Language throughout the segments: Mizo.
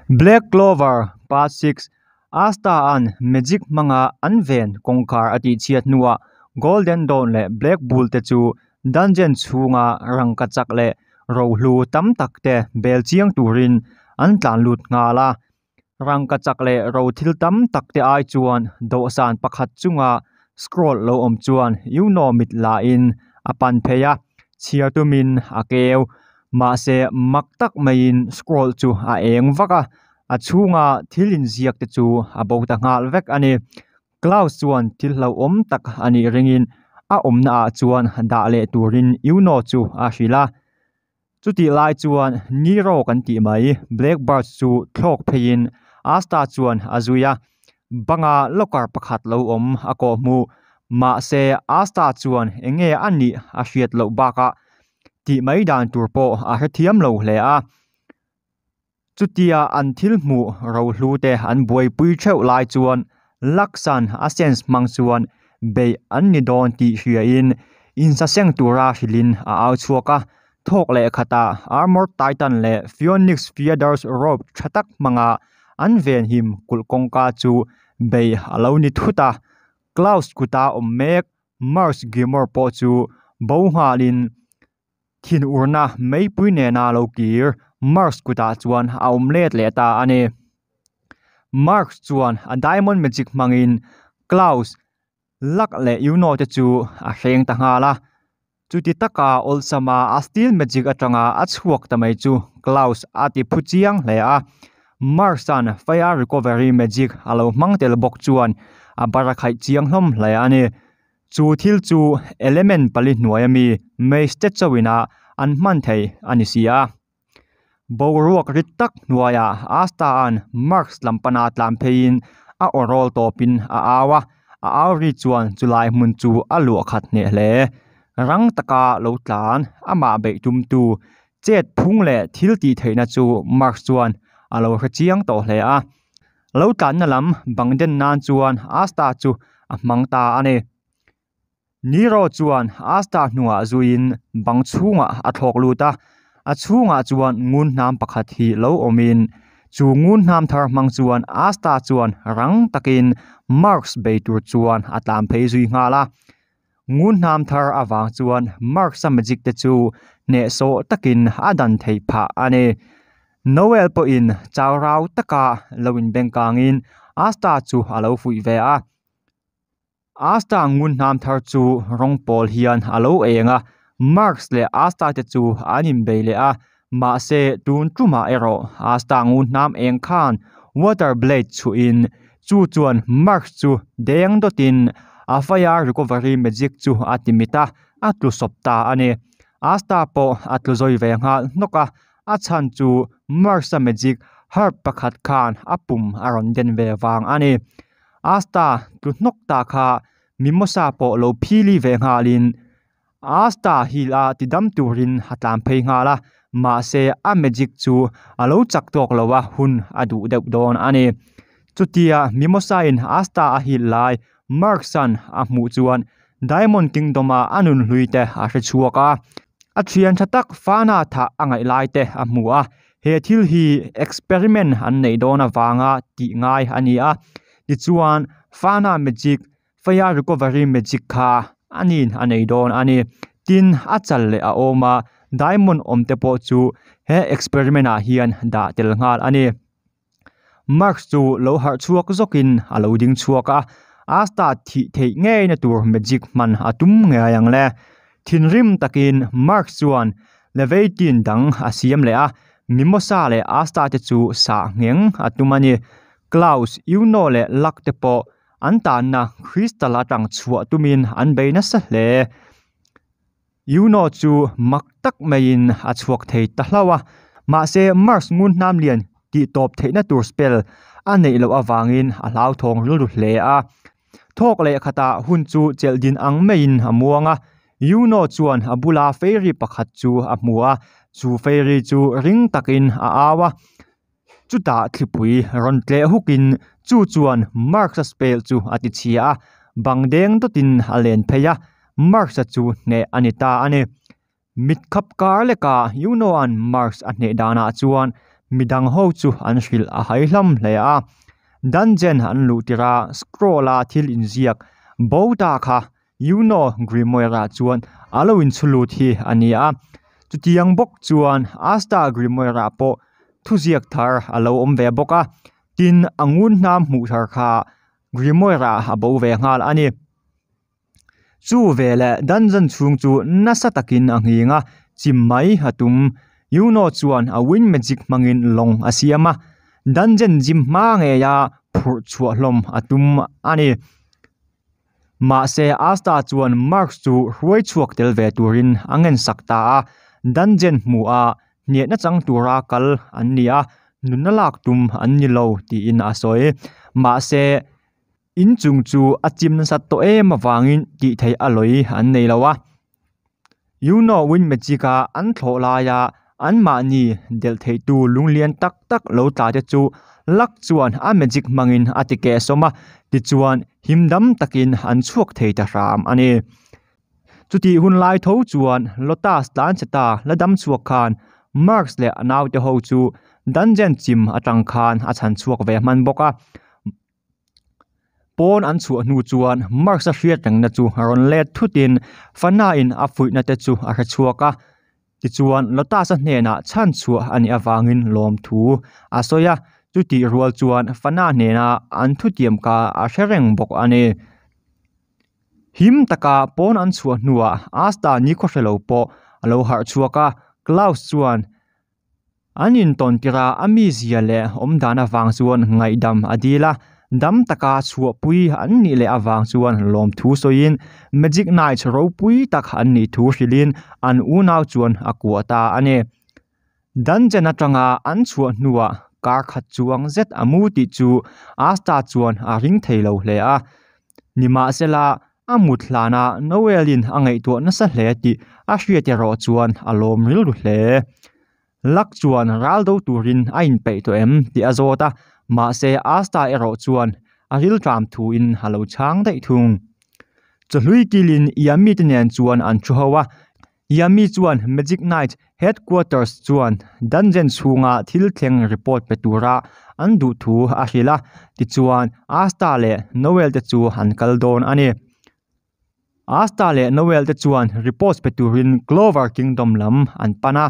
Black Clover Part 6 Asta-a'n magic hmanga an ven kawngkhar a tihchhiat hnuah Golden Dawn leh Black Bull te chu dungeon chhunga rangkachak leh rohlu tam tak te bel chiang turin an tlan lut nghal a. Rangkachak leh ro thil tam tak te ai chuan dawhsan pakhat chunga scroll lo awm chuan Yuno mit la in a pan phei a, chhiar tumin a keu. Mahse mak tak maiin scroll chu a eng vak a, a chhunga thil inziak te chu a bo ta nghal vek a ni. Klaus chuan thil hlauhawm tak a nih ringin a awmna ah chuan dah leh turin Yuno chu a hrilh a. Chutih lai chuan Nero kan tih mai Black Bird chu thlawk pheiin Asta chuan a zui a, banga locker pakhat lo awm a kawh hmuh. Mahse Asta chuan eng nge a nih a hriat loh bakah tih mai dan tur pawh a hrethiam lo hle a. Chutia an thil hmuh rohlu te an buaipui theuh lai chuan Laksan a sense hmang chuan beih an ni dawn tih hriain insaseng tura hrilhin a au chhuak a. Thawk leh khatah Armored Titan leh Phoenix Feathers rope tha tak hmanga an venhim kulh kawngka chu beih a lo ni thut a. Klaus kuta awm mek Mars Gilmore pawh chu bo nghalin Thinurna meipui nena lo kir Marx kutah chuan a awm let leh ta a ni. Marx chuan a diamond magic hmangin Klaus, Luck leh Yuno te chu a hreng ta nghal a. Chuti taka awlsama a steel magic atanga a chhuak ta mai chu Klaus a ti phu chiang hle a. Marx-a'n fire recovery magic a lo hmang tel bawk chuan a barakhaih chiang hlawm hle a ni. Chu thil chu element pali hnuaia mi mei te chauhin an hman thei a ni si a. Boruak rit tak hnuaiah Asta-a'n Marx lam pana tlan pheiin a aw rawl tawpin a au a, a au ri chuan chulai hmun chu a luah khat hneh hle. Rang taka lo tlan, amah beih tumtu chet phung leh thil tih theihna chu Marx chuan a lo hre chiang tawh hle a. Lo tlanna lam bang den nan chuan Asta chu a hmang ta a ni. Nero chuan Asta hnungah zuiin bang chhungah a thlawk lut a, a chhungah chuan ngun hnam pakhat hi lo awmin chu ngun hnam thar hmang chuan Asta chuan rang takin Marx bei tur chuan a tlan phei zui nghal a. Ngun hnam thar avang chuan Marx-a magic te chu hnehsawh takin a dan theih phah a ni. Noel pawhin chau rau taka lo inbengkangin Asta chu a lo fuih ve a. Asta ngun hnam thar chu rawng pawl hian a lo eng a, Marx leh Asta te chu an inbei leh a, mahse tun tumah erawh Asta ngun hnam eng khan Water Blade chhuhin chu chuan Marx chu deng dawtin a fire recovery magic chu a ti mit a, a tlu sawp ta a ni. Asta pawh a tlu zawi ve nghal hnawk a, A chhan chu Mars-a magic herb pakhat khan a pum a rawn den ve vang a ni. Asta tlu hnawk ta kha Mimosa pawh lo phili ve nghalin Asta hil a ti dam turin a tlan phei nghal a, mahse a magic chu a lo chak tawk lo a hun a duh deuh dawn a ni. Chutia Mimosa-in Asta a hil lai Marx-a'n a hmuh chuan Diamond Kingdom-a a nunhlui te a hre chhuak a. A thian tha tak Fana thah a ngaih lai te a hmu a, he thil hi experiment an neih dawn avanga tih ngai a ni a. Tichuan, Fana magic, Fire Recovery magic kha a nin a nei dawn a ni. Tin, a chal leh a awm a, diamond awm te pawh chu he experiment ah hian dah tel nghal a ni. Marx chu lo harh chhuak zawkin a lo ding chhuak a, Asta thih theih ngeina tur magic hman a tum ngei ang le. Thinrim takin Marx chuan Leviathan dang a siam leh a, Mimosa leh Asta te chu sah ngheng a tum a ni. Klaus, Yuno leh Luck te pawh an tanna crystal atang chhuah tumin an bei nasa hle. Yuno chu mak tak maiin a chhuak thei ta hlauh a, mahse Mars ngun hnam lian tih tawp theihna tur spell a neih loh avangin a hlauthawng rilru hle a. Thawk leh khatah hun chu chelh din ang maiin a muang a, Yuno chuan a bula fairy pakhat chu a hmu a, chu fairy chu ring takin a au a. Chutah thlipui rawn tleh hukin chu chuan Marx-a spell chu a ti chhia a, bang deng dawtin a len phei a, Marx-a chu hneh a ni ta a ni. Mitkhap kar leka Yuno-a'n Marx a hneh danah chuan midang ho chu an hrilh a hai hlawm hle a. Dungeon an luh tirh a scroll a thil inziak bo ta kha Yuno Grimoire ah chuan a lo inchhu lut hi a ni a. Chutiang bawk chuan Asta Grimoire ah pawh thuziak thar a lo awm ve bawk a. Tin, a ngun hnam hmuh thar kha Grimoire ah a bo ve nghal a ni. Chu veleh dungeon chhung chu nasa takin a nghing a, chim mai a tum. Yuno chuan a wind magic hmangin lawng a siam a, dungeon gym hma ngeia phurh chhuah hlawm a tum a ni. Mahse Asta chuan Marx chu hruai chhuak tel ve turin a ngensak ta a, dungeon hmuh a hniahna chang tura kal an ni a, nunna lak tum an ni lo tiin a sawi. Mahse. In chung chu a chim nasat tawh em avangin tih theih a lawi an nei lo a. Yuno Wind Magic a an thlawh laia anmahni delh theihtu lunglian tak tak lo tla te chu luck chuan a magic hmangin a ti keh sawm a, tichuan him dam takin an chhuak thei ta hram a ni. Chutih hun lai tho chuan Lotus tlan che ta la dam chhuak khan Marx leh a naute ho chu dungeon chim atang khan a chhan chhuak ve hman bawk a. Pawn an chhuah hnu chuan Marx-a hriat rengna chu a rawn let thutin Fana-in a fuihna te chu a hre chhuak a. Tichuan Lotus-a hnenah chhan chhuah a nih avangin lawmthu a sawi a, chutih rual chuan Fana hnena an thutiam kha a hre reng bawk a ni. Him taka pawn an chhuah hnuah Asta nikhaw hre lo pawh a lo harh chhuak a, Klaus chuan An intawn tirh a a mizia leh awmdan avang chuan ngaihdam a dil a, dam taka chhuahpui an nih leh avang chuan lawmthu sawiin Magic Knights ropui tak an nih thu hrilhin an unau chuan a kuah ta a ni. Dungeon atanga an chhuah hnuah kar khat chuang zet a mu tih chu Asta chuan a ring thei lo hle a. Nimahsela, a mut hlanah Noel-in a ngaihtuah nasa hle tih a hriat erawh chuan a lawm rilru hle. Luck chuan ral do turin a inpeih tawh em tih a zawt a, mahse Asta erawh chuan a rilṭam thuin a lo chhang daih thung. Chawhlui kilin Yami te nen chuan an thu ho a, Yami chuan Magic Knight Headquarters chuan dungeon chhunga thil thleng report pe tura an duh thu a hrilh a, tichuan Asta leh Noel te chu an kal dawn a ni. Asta leh Noel te chuan report pe turin Clover Kingdom lam an pan a,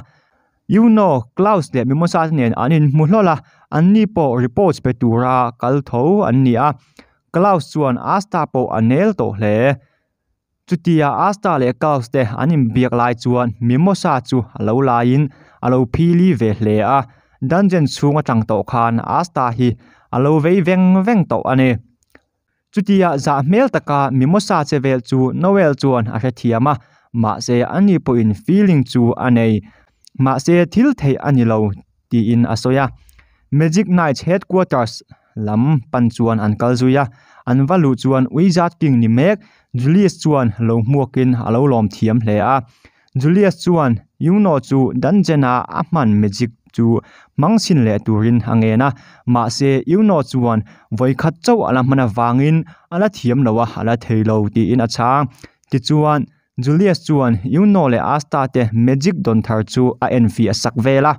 Yuno, Klaus leh Mimosa te nen an inhmu hlawl a, anni pawh report pe tura kal tho an ni a, Klaus chuan Asta pawh a nel tawh hle. Chutia Asta leh Klaus te an inbiak lai chuan Mimosa chu a lo laiin a lo phili ve hle a, dungeon chhung atang tawh khan Asta hi a lo vei veng veng tawh a ni. Chutia zah hmel taka Mimosa che vel chu Noel chuan a hrethiam a, mahse ani pawhin feeling chu a nei. Mahse thil theih a ni lo tiin a sawi a. Magic Knights headquarters lam pan chuan an kal zui a, an va luh chuan Wizard King ni mek Julius chuan lo hmuakin a lo lawm thiam hle a. Julius chuan Yuno chu dungeon a a hman magic chu hmang chhin leh turin a ngen a, mahse Yuno chuan vawikhat chauh a la hman avangin a la thiam lo a, a la thei lo tiin a chhang. Tichuan Julius chuan Yuno leh Asta te magic dawn thar chu a enfiah sak vel a,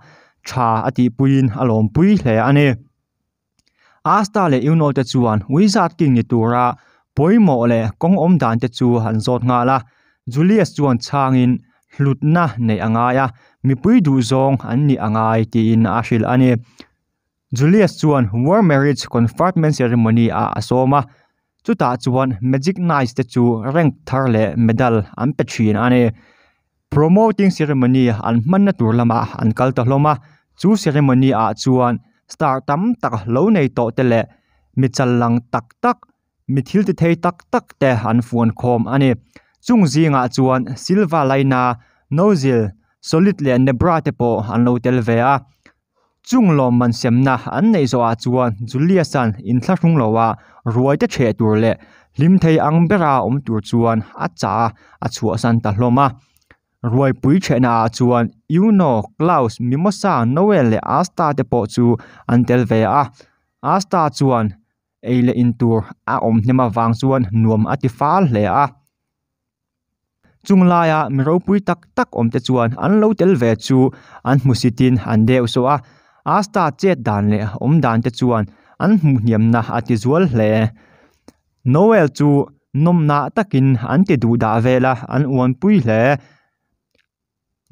tha a tihpuiin a lawmpui hle a ni. Asta leh Yuno te chuan Wizard King ni tura pawimawh leh kawng awm dan te chu an zawt nghal a. Julius chuan chhangin hlutna neih a ngai a, mipui duhzawng an nih a ngai tiin a hrilh a ni. Julius chuan War Marriage Conferment Ceremony ah a sawm a, chutah chuan Magic Knights te chu rank thar leh medal an pe thin a ni. Promoting ceremony an hmanna tur lamah an kal ta hlawm a, chu ceremony ah chuan star tam tak lo nei tawh te leh mi chal lang tak tak, mi thil ti thei tak tak te an fuan khawm a ni. Chung zingah chuan Silva Laina, Nozil, Solid leh Nebra te pawh an lo tel ve a. Chung lawmman semna an neih zawhah chuan Julius-a'n inthlahrung loa ruai te ṭheh tur leh hlim thei ang bera awm tur chuan a chah a, a chhuahsan ta hlawm a. Ruaipui ṭhehnaah chuan Yuno, Klaus, Mimosa, Noel leh Asta te pawh chu an tel ve a. Asta chuan ei leh in tur a awm hnem avang chuan nuam a ti fal hle a. Chung laia mi ropui tak tak awm te chuan an lo tel ve chu an hmusitin an deuh sawh a. Asta chet dan leh awm dan te chuan an hmuh hniamna a ti zual hle. Noel chu nawmna takin an ti duh dah vel a, an uanpui hle.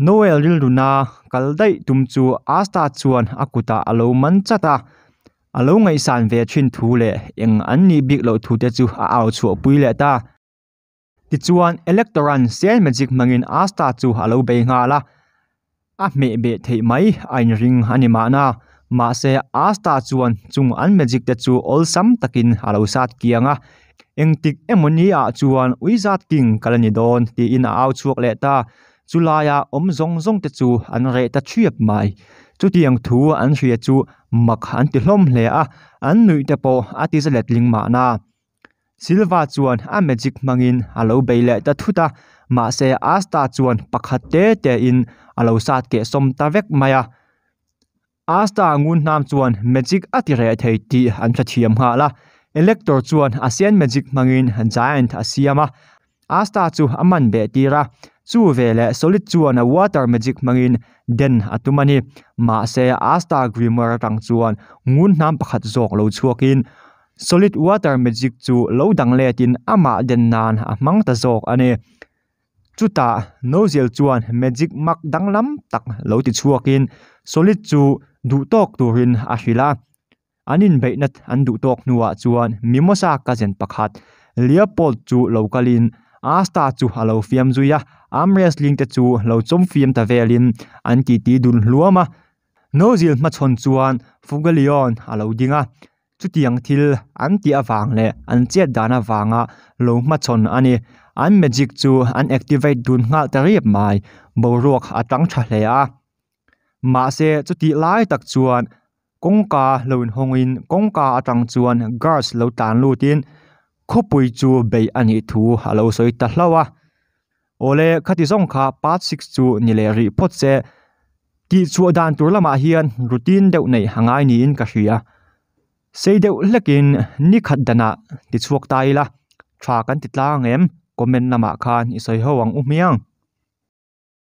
Noel rilruna kal daih tum chu Asta chuan a kutah a lo man chat a, a lo ngaihsan ve thin thu leh eng an nih bik loh thu te chu a au chhuahpui leh ta. Tichuan Electoran Sand Magic hmangin Asta chu a lo bei nghal a, a hmeh beh theih mai a inring a ni mahna. Mahse Asta chuan chung an magic te chu awlsam takin a lo sat kiang a, engtik emaw ni ah chuan Wizard King ka la ni dawn tiin a au chhuak leh ta. Chulaia awm zawng zawng te chu an reh ta thiap mai. Chutiang thu an hria chu mak an ti hlawm hle a, an nuih te pawh a ti za letling mahna. Silva chuan a magic hmangin a lo bei leh ta thut a, mahse Asta chuan pakhat te te in a lo sat keh sawm ta vek mai a. Asta ngun hnam chuan magic a ti reh thei tih an hrethiam nghal a, Elector chuan a sen magic hmangin giant a siam a, Asta chu a man beh tir a, chu veleh Solid chuan a water magic hmangin den a tum a ni. Mahse Asta Grimoire atang chuan ngun hnam pakhat zawk lo chhuakin Solid water magic chu lo dang letin amah den nan a hmang ta zawk a ni. Chutah Noziel chuan magic mak danglam tak lo ti chhuakin Solid chu duh tawk turin a hrilh a. An inbeihna an duh tawk hnuah chuan Mimosa cousin pakhat Leopold chu lo kalin Asta chu a lo fiam zui a, arm wrestling te chu lo chawm fiam ta velin an titi dun hluam a. Noziel hmachhawn chuan Fugalion a lo ding a, Chutiang thil an tih avang leh an chet dan avanga lo hmachhawn a ni. An magic chu an activate dun nghal ta riap mai. Boruak a tang tha hle a. Mahse chutih lai tak chuan kawngka lo inhawngin kawngka atang chuan guards lo tlan lutin khawpui chu beih a nih thu a lo sawi ta hlauh a. Awle, khati zawng kha part six chu ni leh rih phawt se. Tihchhuah dan tur lamah hian routine deuh neih a ngai niin ka hria. Sei deuh hlekin ni khat danah tichhuak ta ila, tha kan ti tlang em? Comment lamah khan i sawi ho ang u hmiang.